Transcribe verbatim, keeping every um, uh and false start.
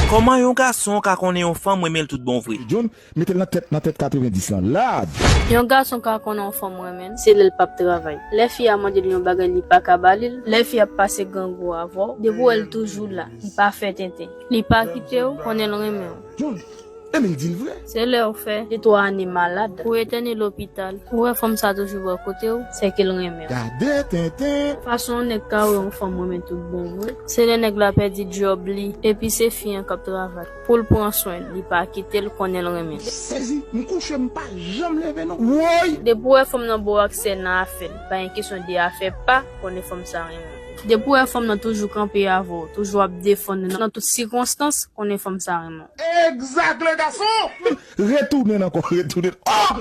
Kòman yon gason ka konnen yon fanm renmen l tout bon vre? John, mete l nan tèt, nan tèt katrevenndis lan. Lad! Yon gason ka konnen yon fanm renmen l, se lè l p ap travay. Lè fi a mande l yon bagay li pa ka ba li l, lè fi a ap pase grangou avè w, depi w wè l toujou la, li pa fè tenten, li pa kite w, konnen l renmen w. John, Emil di l vre. Se lè w fè de twa ane malad, ou etène lopital, ou wè fanm sa toujou bò kote w, se ke l renmen w. Gade tenten. Fason yon nèg ka wè yon fanm renmen tout bon vre, se lè nèg la pèdi djòb li, epi se fi an k ap travay. Pou l pran swen l, li pa kite l, konnen l renmen l. Sezi, m kouche, m pa janm leve non. Woy! Depi w wè fanm nan ba w aksè nan afè l, pa yon kesyon de afè pa, konnen fanm sa renmen w. Depi w wè fanm nan toujou kanpe avè w, toujou ap defann ou nan tout sikonstans, konnen fanm sa renmen w. Exact, le garçon! Retounen ankò, retounen. Oh!